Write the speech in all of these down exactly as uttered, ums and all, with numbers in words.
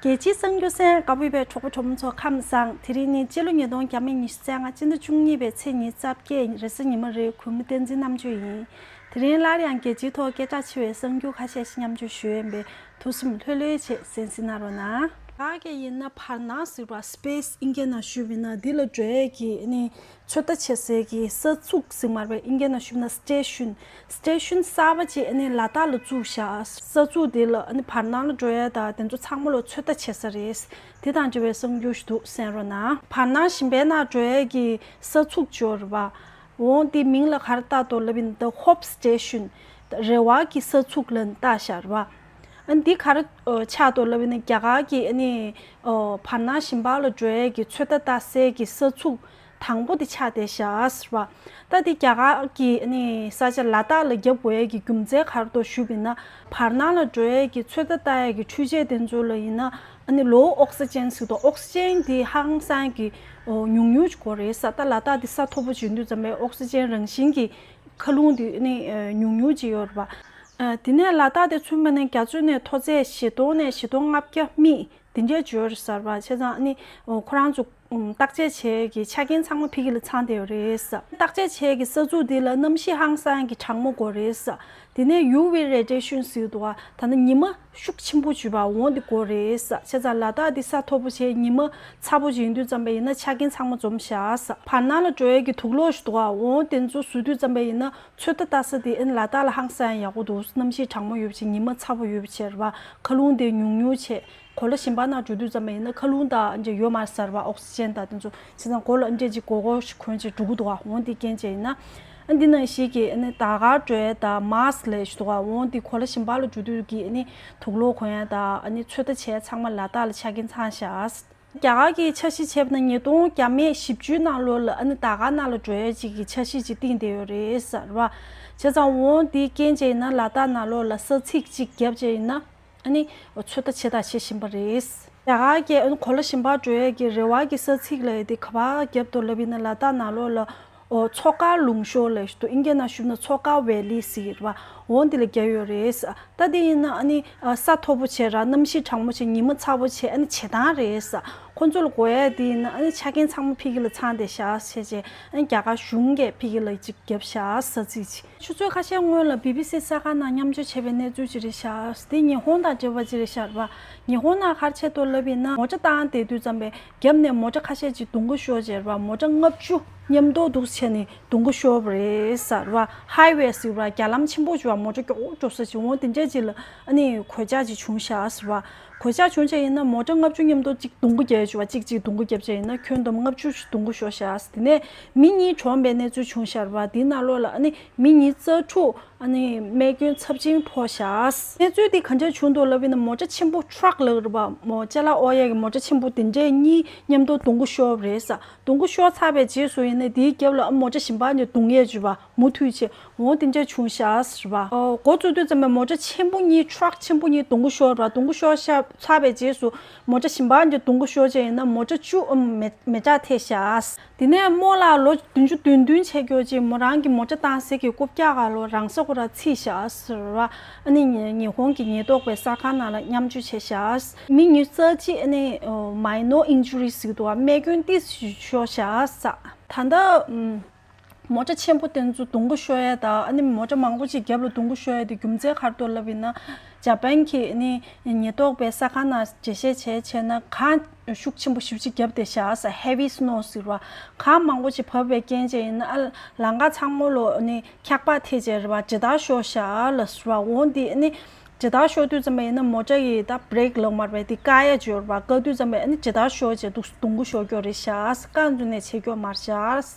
རྒྱལ་སྤྱིའི་གསར་འགྱུར་གསན་ག་པར་ཡོད་པའི་གྲོགས་པོ་གྲོགས་མོ་ཚོ་ཁམས་བཟང་། དེ་རིང་ནི་སྤྱི་ལོ་ཉིས་སྟོང་ཉི་ཤུ་རྩ་ལྔ་སྤྱི་ཟླ་བཅུ་གཉིས་པའི་ཚེས་ཉི་ཤུ་རྩ་བརྒྱད་རེས་གཟའ་ཉི་མ་རེད། གུས་མོ་བསྟན་འཛིན་རྣམ་དཔྱོད་ཡིན། དེ་རིང་སླར་ཡང་རྒྱལ་སྤྱིའི་ཐོག་སྐད་གྲགས་ཆེ་བའི་གསར་འགྱུར་ཁ་ཤས་ཤིག་མཉམ་སྤྱོད་ཞུ་ཡས་ཡིན་པས། ཐུགས་སེམས་ལྷོད་ལྷོད་བྱས་གསན་གཟིགས་གནང་རོགས་གནང་། ད་ག་ཡིན་ན་བར་སྣང་ཟེར་བ་སི་པེ་སི་ཨིན་སྐད་ནང་ཞུས་པ་ཡིན་ན་འདི་ལ་འགྲོ་ཡས་ཀྱི་ཨ་ནི་ཚོད་ལྟ་བྱེད་སའི་གི་ས་ཚུགས་ཟེར་མ་རེད་པས། ཨིན་སྐད་ནང་ཞུས་ན་སི་ཊེ་ཤོན། སི་ཊེ་ཤོན་གསར་པ་ཅིག་ཨ་ནི་ལ་དྭགས་ལ་བཙུགས་བཞག་ས་ཚུགས་འདི་ལ་ཨ་ནི་བར་སྣང་ལ་འགྲོ་ཡས་དང་དེ་ཚོ་ཚང་མ་ལ་ཚོད་ལྟ་བྱེད་ས་རེད། དེ་དང་འབྲེལ་བའི་གསར་འགྱུར་ཞིག་འདུག་གསན་རོགས་གནང་། བར་སྣང་ཞིང་པའི་ནང་འགྲོ་ཡས་ཀྱི་ས་ཚུགས་ཅིག་ཡོད་རེད་པ། འོང་དེ་མིང་ལ་ག་རེ་བཏགས་འདུག་ལབ་ཡིན་ན་ཧོབ་སི་ཊེ་ཤོན། རེ་བ་གི་ས་ཚུགས་ལབ་བཏགས་བཞག་རེད་པ། ཨ་ནི་འདི་ག་རེ་ཨ་ཆགས་འདུག་ལབ་ཡིན་ན་རྒྱ་གར་གྱི་ཨ་ནི་ཨ་བར་སྣང་ཞིང་པ་ལ་འགྲོ་ཡས་ཀྱི་ཚོད་ལྟ་ལྟ་སའི་གི་ས་ཚུགས་དང་པོ་དེ་ཆགས་བསྡད་བཞག་ཟེར་བ། ད་དེ་རྒྱ་གར་གྱི་ཨ་ནི་ས་ཆ་ལ་དྭགས་ལ་བརྒྱབ་དགོས་ཡས་ཀྱི་རྒྱུ་མཚན་ག་རེ་འདུག་ཞུས་པ་ཡིན་ན། བར་སྣང་ལ་འགྲོ་ཡས་ཀྱི་ཚོད་ལྟ་ལྟ་ཡས་ཀྱི་འཕྲུལ་ཆས་དེ་ཚོ་ལ་ཡིན་ན་ཨ་ནི་ལོ་ཨོག་སི་ཅན་ཟེར་དུས་ཨོག་སི་ཅན་དེ་ཧང་སང་གི་ཨོ་ཉུང་ཉུང་ཅིག་དགོས་རེད་ས། ད་ལ་དྭགས་དེ་ས་མཐོ་པོ་ཅིག་ཡིན་དུས་ཙམ་པས་ཨོག་སི་ཅན་རང་བཞིན་གྱི་མཁའ་རླུང་དེ་ཨ་ནི་ཨ་ཉུང་ཉུང་ཅིག་ཡོད་རེད་པ། ཨ་དེ་ནས་ལ་དྭགས་དེ་མཚོན་པ་ནས་རྒྱ་མཚོ་ནས་མཐོ་ཚད་བཞི་སྟོང་ནས་བཞི་སྟོང་ལྔ་བརྒྱ་མིད་དེ་འདྲས་ཅིག་ཡོད་རེད་ཟེར་བ། བྱས་ཙང་ཨ་ནི་ཨོ་ཁོ་རང་ཚོ་ཨུམ་བརྟག་དཔྱད་བྱེད་ཀྱི་ཆ་རྐྱེན་ཚང་མ་ཕ་གི་ལ་ཚང་བསྡད་ཡོད་རེད་ས། བརྟག་དཔྱད་བྱེད་ཀྱི་ས་ཚུགས་འདི་ལ་གནམ་གཤིས་ཧང་སང་གི་གྲང་མོ་དགོས་རེད་ས། དེ་ནས་ཡུ་ཝི་རེ་ཌི་ཡེ་ཤན་ཟེར་འདུག་བ། ད་ནི་ཉི་མ་ཤུགས་ཆེན་པོ་བྱུས་པ་འོང་དེ་དགོས་རེད་ས། བྱས་ཙང་ལ་དྭགས་འདི་ས་མཐོ་པོ་བྱས་ཉི་མ་ཚ་པོ་ཅིག་ཡིན་དུས་ཙམ་པ་ཡིན་ན་ཆ་རྐྱེན་ཚང་མ་འཛོམས་བཞག་ས། བར་སྣང་ལ་འགྲོ་ཡས་ཀྱི་དུག་ལོག་ཞིག་འདུག་བ། འོང་དེ་ཚོ་བཟོ་དུས་ཙམ་པ་ཡིན་ན་ཚོད་ལྟ་ལྟ་ས་དེ་ཨ་ནི་ལ་དྭགས་ལ་ཧང་སང་ཡག་པོ་འདུག་གནམ་གཤིས་གྲང་མོ་ཡོད་པ་བྱས་ཉི་མ་ཚ་པོ་ཡོད་པ་བྱས་རེད་བ། མཁའ་རླུང་དེ་ཉུང་ཉུང་བྱས། གོ་ལ་གཞན་པ་ནང་འགྲོ་དུས་ཙམ་པ་ཡིན་ན་མཁའ་རླུང་དང་འདྲ་ཡོད་མ་རེད་ཟེར་བ། ཨོག་སི་ཅན་དང་དེ་ཚོ་བྱས་ཙང་གོ་ལ་འདྲ་ཅིག་གོ་གོ་གོན་བྱས་འགྲོ་གི་འདུག་བ། འོང་དེ་རྐྱེན་བྱས་ཡིན་ན་ཨ་འདི་ནང་བཞིན་གྱི་ཨ་ནི་ད་ག་འགྲོ་ཡས་དང་མཱ་སི་ལབ་ཞིག་འདུག་བ། འོང་དེ་གོ་ལ་གཞན་པ་ལ་འགྲོ་དུས་ཀྱི་ཨ་ནི་དུག་ལོག་གོན་ཡས་དང་ཨ་ནི་ཚོད་ལྟ་བྱས་ཚང་མ་ལ་དྭགས་ལ་ཆ་རྐྱེན་ཚང་བཞག་རྒྱ་གར་གྱི་འཆར་གཞི་བྱས་པ་ན་ཉིས་སྟོང་བརྒྱ་མེད་བཞི་བཅུ་ནང་ལོགས་ལ་ཨ་ནི་ད་ག་ནང་ལ་འགྲོ་ཡས་ཅིག་གི་འཆར་གཞི་ཅིག་བཏིང་བསྡད་ཡོད་རེད་ཟེར་བ། བྱས་ཙང་འོང་དེ་རྐྱེན་བྱས་ཡིན་ན་ལ་དྭགས་ནང་ལོགས་ལ་ས་ཚིགས་ཅིག་བརྒྱབ་བྱས་ཡིན་ན། ཨ་ནི་ཚོད་ལྟ་བྱེད་དང་བྱེད་བཞིན་པ་རེད། རྒྱ་གར་གྱི་ཨ་ནི་གོ་ལ་གཞན་པར་འགྲོ་ཡས་ཀྱི་རེ་བ་གི་ས་ཚིགས་ལ་ཡོད་དེ་ག་པར་བརྒྱབ་འདུག་ལབ་ཡིན་ན་ལ་དྭགས་ནང་ལོགས་ལ་ཨོ་མཚོ་དཀར་ལུང་གཤོང་ལབ་ཞིག་འདུག་ཨིན་སྐད་ནང་ཞུས་ན་མཚོ་དཀར་ཝེ་ལི་ཟེར་གྱི་རེད་བ། འོ་འདི་ལ་བརྒྱབ་ཡོད་རེད། ད་དེ་ཡིན་ན་ཨ་ནི་ས་མཐོ་པོ་བྱས་ར་གནམ་གཤིས་གྲང་མོ་བྱས་ཉི་མ་ཚ་པོ་བྱས་ཨ་ནི་བྱེ་ཐང་རེད། ཁོ་ཚོ་ལ་དགོས་ཡས་དེ་ཡིན་ན་ཨ་ནི་ཆ་རྐྱེན་ཚང་མ་ཕ་གི་ལ་ཚང་བསྡད་ཤག་བྱས་རྗེས་ཨ་ནི་རྒྱ་གར་གཞུང་གིས་ཕ་གི་ལ་ཅིག་བརྒྱབ་ཤག་ས་ཚིགས་ཅིག་ཆུ་ཚོད་ཁ་ཤས་སྔོན་ལ་བི་བི་སི་གསར་ཁང་ནང་མཉམ་སྤྱོད་བྱས་པའི་གནས་ཚུལ་ཅིག་རེད་ཤག་དེ་ཉི་ཧོང་དང་འབྲེལ་བ་ཅིག་རེད་ཤག་རེད་བ། ཉི་ཧོང་ནང་ག་རེ་བྱས་འདུག་ལབ་ཡིན་ན་མོ་ཊ་བཏང་བསྡད་དུས་ཙམ་པས་རྒྱབ་ནས་མོ་ཊ་ཁ་ཤས་ཅིག་རྡུང་གི་ཤོར་བྱས་རེད་བ། མོ་ཊ་ལྔ་བཅུ་མཉམ་འདུག་འདུག་བྱས་ནས་རྡུང་གི་ཤོར་བ་རེད་ཟེར་བ། ཧའི་ཝེ་ཟེར་བ་རྒྱ་ལམ་ཆེན་པོ་ཅིག་བ། མོ་ཊ་མགྱོགས་པོ་འགྲོ་ས་ཅིག་འོང་དེ་འདྲས་ཅིག་ལ་ཨ་ནི་གོད་ཆག་ཅིག་བྱུང་ཤག་ཟེར་བ། གོད་ཆག་བྱུང་བྱས་ཡིན་ན་མོ་ཊ་ལྔ་བཅུ་མཉམ་དུ་གཅིག་རྡུང་གི་བརྒྱབ་བྱས་བ། གཅིག་གཅིག་རྡུང་གི་བརྒྱབ་བྱས་ཡིན་ན་ཁྱོན་བསྡོམས་ལྔ་བཅུ་ཞིག་རྡུང་གི་ཤོར་ཤག་དེ་ནས་མི་གཉིས་གྲོངས་པའི་གནས་ཚུལ་བྱུང་ཤག་རེད་བ། དེའི་ནང་ལོགས་ལ་ཨ་ནི་མི་ཉིས་རྩ་དྲུག་ཨ་ནི་རྨས་སྐྱོན་ཚབས་ཆེན་ཕོག་ཤག་གནས་ཚུལ་དེ་ག་འདྲས་བྱུང་འདུག་ལབ་ཡིན་ན་མོ་ཊ་ཆེན་པོ་ཊག་ལབ་རེད་བ། མོ་ཅ་ལག་གཡུག་ཡས་ཀྱི་མོ་ཊ་ཆེན་པོ་དེ་འདྲས་གཉིས་མཉམ་དུ་རྡུང་གི་ཤོར་བ་རེད་ས། རྡུང་གི་ཤོར་ཚར་བའི་རྗེས་སུ་ཡིན་ནའི་དེའི་རྒྱབ་ལ་ཨ་མོ་ཊ་གཞན་པ་གཉིས་རྡུང་ཡས་བྱས་བ། མུ་མཐུད་བྱས་འོང་དེ་འདྲས་བྱུང་ཤག་ཟེར་བ། ཨོ་འགོ་བཙུགས་དུས་ཙམ་པའི་མོ་ཊ་ཆེན་པོ་གཉིས་ཊག་ཆེན་པོ་གཉིས་རྡུང་གི་ཤོར་བ། རྡུང་གི་ཤོར་ཤག་ཚར་བའི་རྗེས་སུ་མོ་ཊ་གཞན་པ་གཉིས་རྡུང་གི་ཤོར་བྱས་ཡིན་ན་མོ་ཊ་བཅུ་ཨམ་མེ་མེ་སྲེག་ཐེབས་ཤག་དེ་ནས་རྨོ་ལགས་ལོ་བདུན་ཅུ་དོན་བདུན་བྱས་ཀྱོག་ཅིག་མོ་རང་གི་མོ་ཊ་བཏང་སའི་གི་རྐུབ་བཀྱག་སྒང་ལ་རང་ས་ཁོ་རང་འཚིག་ཤག་ཟེར་བ། ཨ་ནི་ཉི་ཉི་ཧོང་གི་ཉེན་རྟོག་པའི་གསར་ཁང་ནང་ལ་མཉམ་སྤྱོད་བྱས་ཤག་མི་ཉི་ཤུ་རྩ་གཅིག་ཨ་ནི་མའི་ནོར་ཨིན་ཇུ་རི་ཟེར་གྱི་འདུག་བ། རྨས་སྐྱོན་ཏོག་ཙམ་ཤོར་ཤག་ས། ད་ལྟ་ཨམ། མོ་ཊ་ཆེན་པོ་དེ་ཚོ་རྡུང་གི་ཤོར་ཡས་དང་ཨ་ནི་མོ་ཊ་མང་པོ་ཅིག་རྒྱབ་ལ་རྡུང་གི་ཤོར་ཡས་དེ་རྒྱུ་མཚན་ག་རེ་འདུག་ལབ་ཡིན་ན། འཇར་པན་གྱི་ཨ་ནི་ཉེན་རྟོག་པའི་གསར་ཁང་ནང་འགྲེལ་བཤད་བྱས་བྱས་ན་གངས་ཤུགས་ཆེན་པོ་ཞེ་པོ་ཅིག་བརྒྱབ་བསྡད་ཤག་ས། ཧེ་བི་སི་ནོ་ཟེར་བ། གངས་མང་པོ་ཅིག་བབས་པའི་རྐྱེན་བྱས་ཡིན་ན་ཨ་ལམ་ཁ་ཚང་མ་ལོ་ཨ་ནི་འཁྱག་པ་ཐེབས་བྱས་རེད་བ། ཇེ་དྲག་ཤོར་ཤག་ལ་ཟེར་བ། འོང་དེ་ཨ་ནི། ཇེ་དྲག་ཤོར་དུས་ཙམ་པ་ཡིན་ན་མོ་ཊ་ཡི་ད་བྷི་རེག་ལོག་མར་བས་དེ་བཀག་ཡ་འབྱོར་བ། བཀག་དུས་ཙམ་པ་ཨ་ནི་ཇེ་དྲག་ཤོར་བྱས་འདུག་རྡུང་གི་ཤོར་ཀྱོག་རེད་ཤག་བཀག་འཛུལ་ནས་བྱེད་ཀྱོག་མར་ཤག་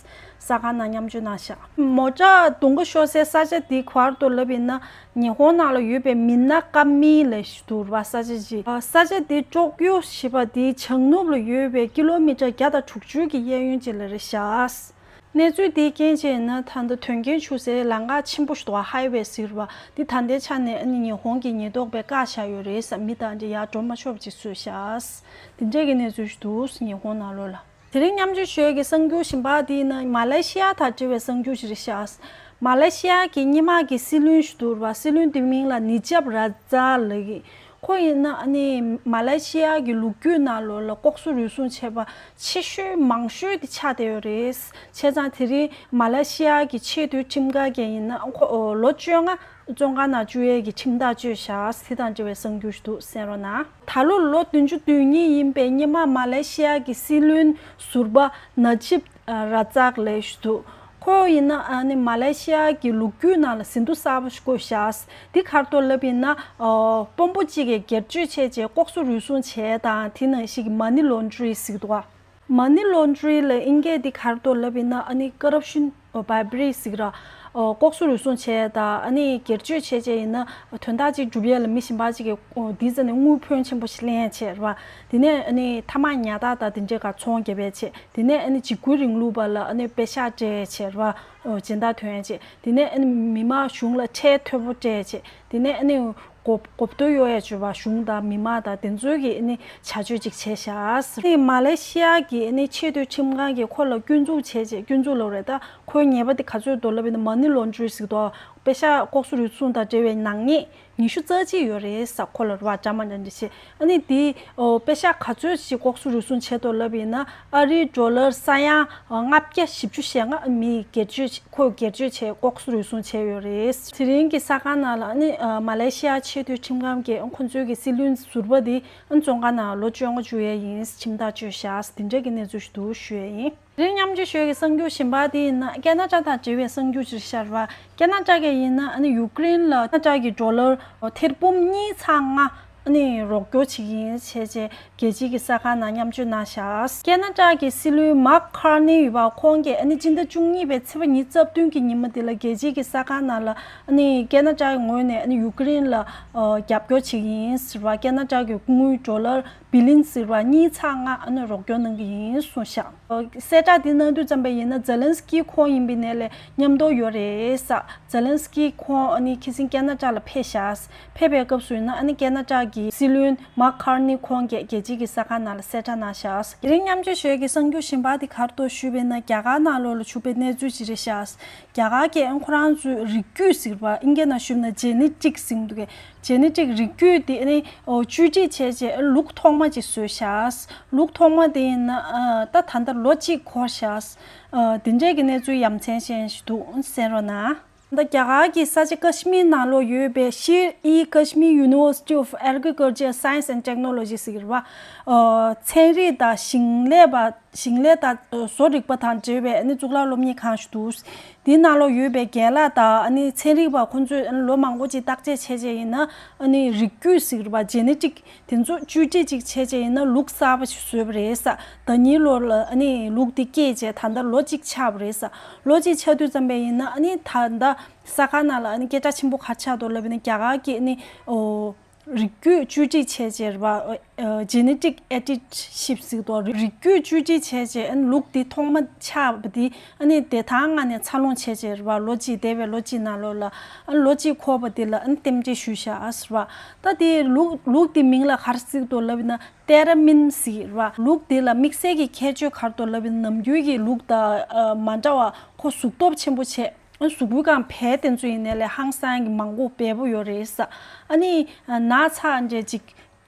གསར་ཁང་ནང་མཉམ་སྤྱོད་གནང་ཤག་མོ་ཊ་རྡུང་གི་ཤོར་སའི་ས་ཆ་དེ་ག་པར་འདུག་ལབ་ཡིན་ན་ཉི་ཧོང་ནང་ལ་ཡོད་པའི་མི་ན་ཀ་མི་ལབ་ཞིག་འདུག་རེད་བ། ས་ཆ་ཅིག་ས་ཆ་དེ་ཀྲོག་ཡོ་ཞེས་པ་དེའི་བྱང་ནུབ་ལ་ཡོད་པའི་ཀི་ལོ་མི་ཊར་བརྒྱ་དང་དྲུག་ཅུ་གི་གཡས་གཡོན་ཅིག་ལ་རེད་ཤག་གནས་ཚུལ་འདིའི་རྐྱེན་བྱས་ན་ད་ལྟ་དོན་རྐྱེན་བྱུང་སའི་ལམ་ཁ་ཆེན་པོ་ཞིག་འདུག་བ། ཧའི་ཝེ་ཟེར་བ་འདི་ད་ལྟའི་ཆ་ནས་ཨ་ནི་ཉི་ཧོང་གི་ཉེན་རྟོག་པས་བཀག་བཞག་ཡོད་རེད་ས། མི་དང་འདྲ་ཡར་འགྲོ་མ་ཆོག་པ་ཅིག་བཟོས་བཞག་དེ་འདྲས་ཀྱི་གནས་ཚུལ་ཞིག་འདུག་ཉི་ཧོང་ནང་ལོགས་ལ། དེ་རིང་མཉམ་སྤྱོད་ཞུ་ཡས་ཀྱི་གསར་འགྱུར་གཞན་པ་འདི་ནི་མ་ལེ་ཤི་ཡ་དང་འབྲེལ་བའི་གསར་འགྱུར་ཞིག་རེད་ཤག་མ་ལེ་ཤི་ཡ་གི་སྔོན་མ་གི་སྲིད་བློན་ཞིག་འདུག་བ། སྲིད་བློན་འདིའི་མིང་ལ་ནི་ཇབ་ར་ཛ་ལབ་ཀྱི། ཁོ་ཡིན་ན་ཨ་ནི་མ་ལེ་ཤི་ཡ་གི་ལོ་རྒྱུས་ནང་ལོགས་ལ་ལྐོག་ཟ་རུལ་སུངས་བྱས་པ་ཆེ་ཤོས་མང་ཤོས་དེ་ཆགས་བསྡད་ཡོད་རེད། བྱས་ཙང་དེ་རིང་མ་ལེ་ཤི་ཡ་གི་ཆེས་མཐོའི་ཁྲིམས་ཁང་གིས་ཡིན་ན་ཁོ་ལོ་བཅོ་ལྔ་བཙོན་ཁང་ནང་བཅུག་ཡས་ཀྱི་ཁྲིམས་ཐག་གཅོད་བཞག་དེ་དང་འབྲེལ་བའི་གསར་འགྱུར་ཞིག་འདུག་གསན་རོགས་གནང་། ད་ལོ་ལོ་བདུན་ཅུ་དོན་གཉིས་ཡིན་པའི་སྔོན་མ་མ་ལེ་ཤི་ཡ་གི་སྲིད་བློན་ཟུར་པ་ན་ཇིབ་ར་ཛག་ལབ་ཞིག་འདུག་ཁོ་ཡིན་ན་ཨ་ནི་མ་ལེ་ཤི་ཡ་གི་ལོ་རྒྱུས་ནང་ལ་ཟིན་ཐོ་གསར་པ་ཞིག་བཀོད་བཞག་འདི་ག་རེ་འདུག་ལབ་ཡིན་ན། ཨ་དཔོན་པོ་གཅིག་གིས་སྒེར་གཅོད་བྱས་རྗེས་ལྐོག་ཟ་རུལ་སུངས་བྱས་དང་དེ་ནང་བཞིན་གྱི་མ་ནི་ལོན་ཌ་རིང་ཟེར་གྱི་འདུག་མ་ནི་ལོན་ཌ་རིང་ལ་ཨིན་སྐད་འདི་ག་རེ་འདུག་ལབ་ཡིན་ན་ཨ་ནི་ཀོ་རབ་ཤན་བྷ་རི་ཇི་ཟེར་གྱི་རེད། ལྐོག་ཟ་རུལ་སུངས་བྱས་དང་ཨ་ནི་སྒེར་གཅོད་བྱས་རྗེས་ཡིན་ན་དོན་དག་ཅིག་སྒྲུབ་ཡས་ལ་མི་གཞན་པ་ཅིག་གིས་འདི་ཙམ་ནས་དངུལ་ཕོན་ཆེན་པོ་ཞིག་ལེན་བྱས་རེད་པ། དེ་ནས་ཨ་ནི་ཐ་མག་ཉར་ཐག་དང་དེ་འདྲའི་ག་ཚོང་རྒྱབ་ཡས་བྱས། དེ་ནས་ཨ་ནི་འཇིགས་སྐུལ་རིང་ལུགས་པ་ལ་ཨ་ནི་པེ་ཤག་སྤྲད་བྱས་རེད་པ། སྦྱིན་བདག་ཐོན་ཡས་བྱས། དེ་ནས་ཨ་ནི་མི་མང་གཞུང་ལ་ཁྲལ་མཐོ་པོ་སྤྲད་བྱས། དེ་ནས་ཨ་ནི་གོ་གོ་བསྡུར་གཡོག་ཡས་བྱས་པ་གཞུང་དང་མི་མང་དང་དེ་ཚོའི་གི་ཨ་ནི་བྱ་སྤྱོད་ཅིག་བྱས་ཤག་ཨ་ནི་མ་ལེ་ཤི་ཡ་གི་ཨ་ནི་ཆེས་མཐོའི་ཁྲིམས་ཁང་གིས་ཁོ་ལ་སྐྱོན་འཛུགས་བྱས་བྱས་སྐྱོན་འཛུགས་ལབ་རེད་ད། ཁོའི་ཉེས་པ་དེ་ག་ཚོད་འདུག་ལབ་ཡིན་ན་མ་ནི་ལོན་ཌ་རིང་ཟེར་གྱི་འདུག་པེ་ཤག་ལྐོག་ཟ་རུལ་སུངས་དང་འབྲེལ་བའི་ནག་ཉེས་ཉི་ཤུ་རྩ་གཅིག་ཡོད་རེད་ཟེར། ཁོ་ལ་རེད་པ་འདྲ་མ་འདྲ་འདྲ་བྱས། ཨ་ནི་དེ་ཨོ་པེ་ཤག་ག་ཚོད་ཞིག་ལྐོག་ཟ་རུལ་སུངས་བྱས་འདུག་ལབ་ཡིན་ན་ཨ་རིའི་ཌོ་ལར་ས་ཡ་ལྔ་བརྒྱ་བཞི་བཅུ་ཞེ་ལྔ་མི་སྒེར་གཅོད་ཁོས་སྒེར་གཅོད་བྱས་ལྐོག་ཟ་རུལ་སུངས་བྱས་ཡོད་རེད། དེ་རིང་གི་གསར་ཁང་ནང་ལ་ཨ་ནི་ཨ་མ་ལེ་ཤི་ཡ་ཆེས་མཐོའི་ཁྲིམས་ཁང་གིས་ཁོ་ཚོའི་གི་སྲིད་བློན་ཟུར་པ་དེ་ཨ་བཙོན་ཁང་ནང་ལོ་བཅོ་ལྔ་བཅུག་ཡས་ཡིན་ཁྲིམས་ཐག་གཅོད་བཞག་དེ་འདྲ་གི་གནས་ཚུལ་ཞིག་འདུག་ཞུ་ཡས་ཡིན། དེ་རིང་མཉམ་སྤྱོད་ཞུ་ཡས་ཀྱི་གསར་འགྱུར་གཞན་པ་དེ་ཡིན་ན་ཀེ་ན་ཌ་དང་འབྲེལ་བའི་གསར་འགྱུར་ཅིག་ཤར་བ། ཀེ་ན་ཌ་གིས་ཡིན་ན་ཨ་ནི་ཡུ་ཀེ་རེན་ལ་ཀེ་ན་ཌ་གི་ཌོ་ལར་ཐེར་འབུམ་གཉིས་ཚེག་ལྔ་ཨ་ནི་རོགས་སྐྱོར་བྱེད་ཀྱི་ཡིན་བྱས་རྗེས་རྒྱལ་སྤྱིའི་གི་གསར་ཁང་ནང་མཉམ་སྤྱོད་གནང་བཞག་ཀེ་ན་ཌ་གི་སྲིད་བློན་མཱག་ཁར་ནི་ཡོད་པ་ཁོང་གིས་ཨ་ནི་སྤྱི་ཟླ་བཅུ་གཉིས་པའི་ཚེས་པ་ཉི་ཤུ་རྩ་བདུན་གི་ཉིན་མོ་དེ་ལ་རྒྱལ་སྤྱིའི་གི་གསར་ཁང་ནང་ལ་ཨ་ནི་ཀེ་ན་ཌ་གི་ངོས་ནས་ཨ་ནི་ཡུ་ཀེ་རེན་ལ་རྒྱབ་སྐྱོར་བྱེད་ཀྱི་ཡིན་ཟེར་བ། ཀེ་ན་ཌ་གི་དངུལ་ཌོ་ལར་བི་ལིན་ཟེར་བ་གཉིས་ཚེག་ལྔ་ཨ་ནི་རོགས་སྐྱོར་གནང་གི་ཡིན་གསུངས་ཤག་གསལ་བསྒྲགས་འདི་གནང་དུས་ཙམ་པ་ཡིན་ན་ཛེ་ལན་སི་ཀི་ཁོང་ཡིན་པའི་ནས་ལས་མཉམ་དུ་ཡོད་རེད་ས། ཛེ་ལན་སི་ཀི་ཁོང་ཨ་ནི་ཁ་སང་ཀེ་ན་ཌ་ལ་ཕེབས་ཤག་ཕེབས་པའི་སྐབས་སུ་ཡིན་ན་ཨ་ནི་ཀེ་ན་ཌ་གི་སྲིད་བློན་མཱག་ཁར་ནི་ཁོང་གིས་རྒྱལ་སྤྱིའི་གི་གསར་ཁང་ནང་ལ་གསལ་བསྒྲགས་གནང་ཤག་དེ་རིང་མཉམ་སྤྱོད་ཞུ་ཡས་ཀྱི་གསར་འགྱུར་གཞན་པ་དེ་ག་རེ་འདུག་ཞུས་པ་ཡིན་ན་རྒྱ་གར་ནང་ལོགས་ལ་བྱུང་བའི་གནས་ཚུལ་ཅིག་རེད་ཤག་རྒྱ་གར་གྱི་ཁོ་རང་ཚོའི་རིགས་རྒྱུད་ཟེར་བ་ཨིན་སྐད་ནང་ཞུས་ན་ཇེ་ནེ་ཊིག་ཟེར་གྱི་འདུག་གས། ཇེ་ནེ་ཊིག་རིགས་རྒྱུད་དེ་ནི་ཨོ་བཅོས་སྒྲིག་བྱས་རྗེས་ལུག་ཐོག་མ་ཅིག་བཟོས་ཤག་ལུག་ཐོག་མ་དེ་ཡིན་ན་ཨ་ད་ད་ལྟ་ལོ་གཅིག་འཁོར་ཤག་ཨ་དེ་འདྲས་ཀྱི་གནས་ཚུལ་ཡ་མཚན་ཅན་ཞིག་འདུག་གསན་རོགས་གནང་། ད་རྒྱ་གར་གྱི་ས་ཆ་ཀ་ཤི་མིར་ནང་ལོགས་ཡོད་པའི་ཤེར་ཨི་Kashmir University of Agriculture Science and Technology ཟེར་གྱི་རེད་བ། ཨ་ཚན་རིག་དང་ཞིང་ལས་པ། ཞིང་ལས་དང་བཟོ་རིག་པ་དང་འབྲེལ་བའི་ཨ་ནི་གཙུག་ལག་སློབ་གཉེར་ཁང་ཞིག་འདུག་དེའི་ནང་ལོགས་ཡོད་པའི་རྒན་ལགས་དང་ཨ་ནི་ཚན་རིག་པ་ཁོང་ཚོས་ཨ་ནི་ལོ་མང་པོ་ཅིག་བརྟག་དཔྱད་བྱས་རྗེས་ཡིན་ན་ཨ་ནི་རིགས་རྒྱུད་ཟེར་བ་ཇེ་ནེ་ཊིག་དེ་ཚོ་བཅོས་སྒྲིག་ཅིག་བྱས་རྗེས་ཡིན་ན་ལུག་གསར་པ་ཞིག་བཟོས་པ་རེད་ས། ཟླ་ཉིན་ལོ་ལ་ཨ་ནི་ལུག་དེ་སྐྱེས་རྗེས་ད་ལྟ་ལོ་གཅིག་ཆགས་པ་རེད་ས། ལོ་གཅིག་ཆགས་དུས་ཙམ་པས་ཡིན་ན་ཨ་ནི་ད་ལྟ་གསར་ཁང་ནང་ལ་ཨ་ནི་སྐད་གྲགས་ཆེན་པོ་ག་རེ་ཆགས་འདུག་ལབ་ཡིན་ན་རྒྱ་གར་གྱི་ཨ་ནི་ཨོ། རིགས་རྒྱུད་བཅོས་སྒྲིག་བྱས་རྗེས་རེད་བ། ཨ་genetic editorship ཟེར་དུས་རིགས་རྒྱུད་བཅོས་སྒྲིག་བྱས་རྗེས་ཨ་ནི་ལུག་འདི་ཐོག་མ་ཆགས་པ་འདི་ཨ་ནི་བདེ་ཐང་ངང་ནས་འཚར་ལོངས་བྱས་རྗེས་རེད་བ། ལོ་གཅིག་འདས་པའི་ལོ་གཅིག་ནང་ལོགས་ལ་ཨ་ནི་ལོ་གཅིག་འཁོར་བ་འདི་ལ་ཨ་ནི་རྟེན་འབྲེལ་ཞུས་བཞག་ཟེར་བ། ད་དེ་ལུག་ལུག་འདི་མིང་ལ་ག་རེ་ཟེར་འདུག་ལབ་ཡིན་ན་ཏེ་ར་མིན་ཟེར་བ། ལུག་འདི་ལ་དམིགས་བསལ་གྱི་ཁྱད་ཆོས་ག་རེ་འདུག་ལབ་ཡིན་ན་ནམ་རྒྱུན་གྱི་ལུག་དང་ཨ་མ་འདྲ་བ་ཁོ་གཟུགས་སྟོབས་ཆེན་པོ་བྱས། གཟུགས་པོའི་སྒང་བལ་དེ་ཚོ་ཡིན་ནའི་ལས་ཧང་སང་གི་མང་པོ་འབེལ་པོ་ཡོད་རེད་ས། ཨ་ནི་ན་ཚ་འདྲ་ཅིག་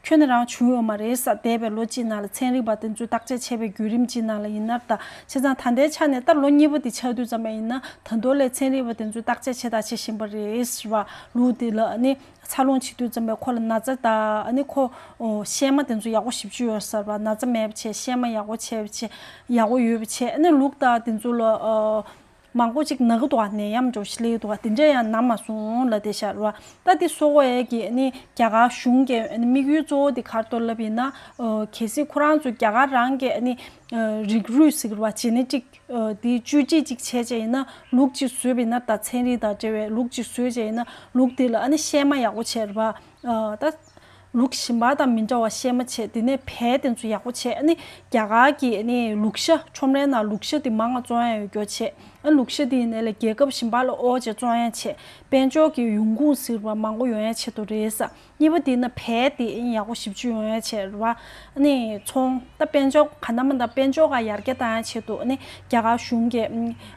ཁྱོན་ནས་རང་བྱུང་ཡོད་མ་རེད་ས། འདས་པའི་ལོ་གཅིག་ནང་ལ་ཚན་རིག་པ་དེ་ཚོས་བརྟག་དཔྱད་བྱས་པའི་བརྒྱུད་རིམ་གཅིག་ནང་ལ་ཡིན་ན་ད། བྱས་ཙང་ད་ལྟའི་ཆ་ནས་ད་ལོ་གཉིས་པ་དེ་ཆགས་དུས་ཙམ་པ་ཡིན་ན་ད་དུང་ལས་ཚན་རིག་པ་དེ་ཚོས་བརྟག་དཔྱད་བྱས་དང་བྱེད་བཞིན་པ་རེད་ཟེར་བ། ལུག་དེ་ལ་ཨ་ནི་འཚར་ལོངས་བྱེད་དུས་ཙམ་པའི་ཁོ་ལ་ན་ཚ་དང་ཨ་ནི་ཁོ་ཨོ་གཤེད་མ་དེ་ཚོ་ཡག་པོ་ཞེ་པོ་ཅིག་ཡོད་ཟེར་བ། ན་ཚ་མེད་པ་བྱས། གཤེད་མ་ཡག་པོ་བྱས་པ་བྱས། ཡག་པོ་ཡོད་པ་བྱས། ཨ་ནི་ལུག་དང་དེ་ཚོ་ལ་ཨོ། མང་པོ་ཅིག་ན་གི་འདུག་ག་ནད་ཡམས་འདྲ་ཞིག་སླེབས་འདུག་ག་དེ་འདྲ་ཡང་ན་མ་སོང་ལབ་བསྡད་ཤག་རེད་བ། ད་དེ་གསོ་བ་ཡས་ཀྱི་ཨ་ནི་རྒྱ་གར་གཞུང་གི་ཨ་ནི་དམིགས་ཡུལ་གཙོ་བོ་དེ་ག་རེ་འདུག་ལབ་ཡིན་ན། ཨ་གལ་སྲིད་ཁོ་རང་ཚོ་རྒྱ་གར་རང་གི་ཨ་ནི་ཨ་རིགས་རུས་ཟེར་གྱི་རེད་བ། genetic ཨ་དེ་བཅོས་སྒྲིག་ཅིག་བྱས་བྱས་ཡིན་ན། ལུག་ཅིག་བཟོས་པ་ཡིན་ན། ད་ཚན་རིག་དང་འབྲེལ་བའི་ལུག་ཅིག་བཟོས་བྱས་ཡིན་ན་ལུག་དེ་ལ་ཨ་ནི་གཤེད་མ་ཡག་པོ་བྱས་རེད་བ། ཨ་ད། ལུག་གཞན་པ་དང་མི་འདྲ་བ་གཤེད་མ་བྱས། དེ་ནས་བལ་དེ་ཚོ་ཡག་པོ་བྱས། ཨ་ནི་རྒྱ་གར་གྱི་ཨ་ནི་ལུག་ཤ་ཁྲོམ་རའི་ནང་ལུག་ཤ་དེ་མང་བ་བཙོང་ཡ་ཡོད་རྒྱུ་བྱས། ཨ་ལུག་ཤ་དེ་ཡིན་ནའི་ལས་རྒྱལ་ཁབ་གཞན་པ་ལ་དབོར་བྱས་བཙོང་ཡ་བྱས། དཔལ་འབྱོར་གྱི་ཡོང་ཁུངས་ཟེར་བ་མང་པོ་ཡོང་ཡ་ཆེད་དུ་རེད་ས། གཉིས་པ་དེ་ཡིན་ན་བལ་དེ་ཡག་པོ་ཞེ་པོ་ཅིག་ཡོང་ཡ་ཆེད་རེད་བ། ཨ་ནི་ཚོང་ད་དཔལ་འབྱོར་ག་ན་མ་ད་དཔལ་འབྱོར་ག་ཡར་རྒྱས་བཏང་ཡ་ཆེད་དུ་ཨ་ནི་རྒྱ་གར་གཞུང་གིས་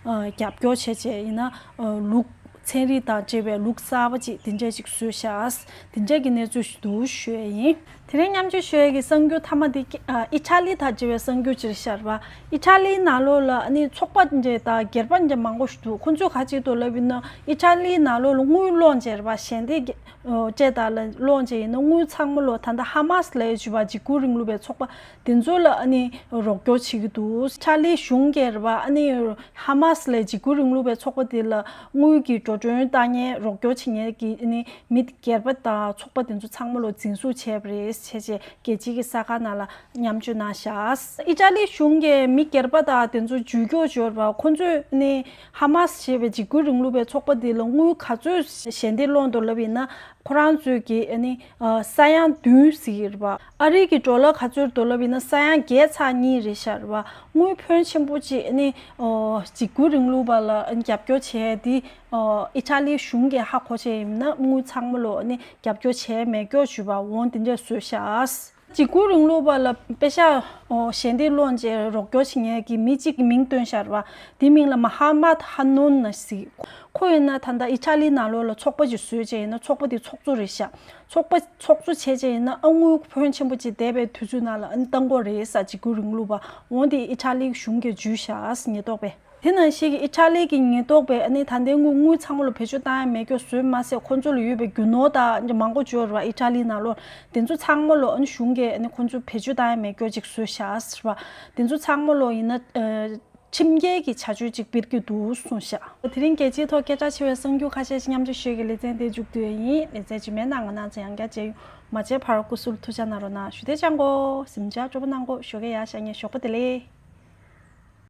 ཨ་རྒྱབ་སྐྱོར་བྱས་བྱས་ཡིན་ན་ཨ་ལུག་ཚན་རིག་དང་འབྲེལ་བའི་ལུགས་གསར་པ་ཅིག་དེ་འདྲ་ཅིག་བཟོས་ཤག་དེ་འདྲ་གི་གནས་ཚུལ་ཞིག་འདུག་ཞུ་ཡས་ཡིན། དེ་རིང་མཉམ་སྤྱོད་ཞུ་ཡས་ཀྱི་གསར་འགྱུར་མཐའ་མ་དེ་ཨ་ཨི་ཊ་ལི་དང་འབྲེལ་བའི་གསར་འགྱུར་ཅིག་རེད་ཤག་རེད་པ། ཨི་ཊ་ལིའི་ནང་ལོགས་ལ་ཨ་ནི་ཚོགས་པ་འདྲ་དང་སྒེར་པ་འདྲ་མང་པོ་ཞིག་འདུག་ཁོ་ཚོས་ག་ཅིག་འདུག་ལབ་ཡིན་ན་ཨི་ཊ་ལིའི་ནང་ལོགས་ལ་དངུལ་སློང་བྱས་རེད་པ། ཞལ་འདེབས་ཀྱི་ཨོ་བཅས་དག་ལ་སློང་བྱས་ཡིན་ན་དངུལ་ཚང་མ་ལོ་ད་ལྟ་ཧ་མ་སི་ལབ་ཡས་བྱས་པ་འཇིགས་སྐུལ་རིང་ལུགས་པའི་ཚོགས་པ་དེ་ཚོ་ལ་ཨ་ནི་རོགས་སྐྱོར་བྱེད་ཀྱི་འདུག་ཨི་ཊ་ལིའི་གཞུང་གིས་རེད་པ། ཨ་ནི་ཧ་མ་སི་ལབ་ཡས་འཇིགས་སྐུལ་རིང་ལུགས་པའི་ཚོགས་པ་དེ་ལ་དངུལ་གྱི་འགྲོ་གྲོན་བཏང་མཁན་རོགས་སྐྱོར་བྱེད་མཁན་གྱི་ཨ་ནི་མི་སྒེར་པ་དང་ཚོགས་པ་དེ་ཚོ་ཚང་མ་ལོ་འཛིན་བཟུང་བྱས་པ་རེད་བྱས་བྱས་རྒྱལ་སྤྱིའི་གསར་ཁང་ནང་ལ་མཉམ་སྤྱོད་གནང་ཤག་ཨི་ཊ་ལིའི་གཞུང་གིས་མི་སྒེར་པ་དང་དེ་ཚོ་ཇུས་འགོད་བྱས་པ་ཁོ་ཚོས་ནི་ཧ་མ་སི་ཞེས་པའི་འཇིགས་སྐུལ་རིང་ལུགས་པའི་ཚོགས་པ་འདི་ལ་དངུལ་ག་ཚོད་ཞལ་འདེབས་སློང་འདུག་ལབ་ཡིན་ན་ཁོ་རང་ཚོས་ཀྱི་ཨ་ནི་ས་ཡ་བདུན་ཟེར་གྱི་རེད་པ། ཨ་རི་གི་ཌོ་ལར་ག་ཚོད་འདུག་ལབ་ཡིན་ན་ས་ཡ་བརྒྱད་ཚེག་གཉིས་རེད་ཤག་རེད་པ། དངུལ་ཕོན་ཆེན་པོ་ཅིག་ཨ་ནི་འཇིགས་སྐུལ་རིང་ལུགས་པ་ལ་རྒྱབ་སྐྱོར་བྱས་ཏེ་ཨི་ཊ་ལིའི་གཞུང་གིས་ཧ་གོ་བྱས་ཡིན་ན་དངུལ་ཚང་མ་ལོ་ཨ་ནི་རྒྱབ་སྐྱོར་བྱས་མེད་སྐྱོར་ཞུས་པ་འོང་དེ་འདྲ་བཟོས་ཤག་འཇིགས་སྐུལ་རིང་ལུགས་པ་ལ་པེ་ཤག་ཞལ་འདེབས་སློང་བྱས་རོགས་སྐྱོར་བྱེད་མཁན་གྱི་མི་གཅིག་གི་མིང་བཏོན་ཤག་རེད་པ། དེའི་མིང་ལ་མ་ཧ་མད་ཧ་ནོན་ན་ཟེར། ཁོ་ཡིན་ན་ད་ལྟ་ཨི་ཊ་ལིའི་ནང་ལོགས་ལ་ཚོགས་པ་ཅིག་བཟོས་བྱས་ཡིན་ན་ཚོགས་པ་དེ་ཚོགས་གཙོ་རེད་ཤག་ཚོགས་པ་ཚོགས་གཙོ་བྱས་བྱས་ཡིན་ན་ཨ་དངུལ་ཕོན་ཆེན་པོ་ཅིག་འདས་པའི་དུས་ཚོད་ནང་ལ་ཨ་ནི་བཏང་དགོས་རེད་ཟེར། འཇིགས་སྐུལ་རིང་ལུགས་པ་འོང་དེ་ཨི་ཊ་ལིའི་གཞུང་གིས་འཇུས་ཤག་ཉེན་རྟོག་པས། དེ་ནང་བཞིན་གྱི་ཨི་ཊ་ལི་གི་ཉེན་རྟོག་པས་ཨ་ནི་ད་ལྟའི་དངུལ་དངུལ་ཚང་མ་ལོ་བེད་སྤྱོད་བཏང་ཡ་མེད་སྐྱོ་བཟོས་མ་ཟད་ཁོ་ཚོ་ལ་ཡོད་པའི་རྒྱུ་ནོར་དང་མང་པོ་འབྱོར་བ་ཨི་ཊ་ལི་ནང་ལོ་དེ་ཚོ་ཚང་མ་ལོ་ཨ་ནི་གཞུང་གིས་ཨ་ནི་ཁོ་ཚོ་བེད་སྤྱོད་བཏང་ཡ་མེད་སྐྱོ་ཅིག་བཟོས་བཞག་ཟེར་བ་དེ་ཚོ་ཚང་མ་ལོ་ཡིན་ན་ཁྲིམས་འགལ་གྱི་བྱ་སྤྱོད་ཅིག་སྤེལ་གྱི་འདུག་གསུངས་ཤག་དེ་རིང་རྒྱལ་སྤྱིའི་ཐོག་སྐད་གྲགས་ཆེ་བའི་གསར་འགྱུར་ཁ་ཤས་ཤིག་མཉམ་སྤྱོད་ཞུས་ཀྱི་ལེ་ཚན་དེ་མཇུག་བསྡུས་ཡིན། ལེ་ཚན་རྗེས་མའི་ནང་ང་རང་ཚོ་ཡང་བསྐྱར་མཇལ་ཡོང་། མ་མཇལ་བར་སྐུ་གཟུགས་ཐུགས་ཅག་གནང་རོགས་གནང་། ཞུ་བདེ་ཅང་གོ་གཟིམ་འཇག་སྤྲོ་པོ་གནང་གོ་ཞོགས་ཀས་ཡར་ཤར་ཉེ་ཞོགས་པ་བདེ་ལེགས།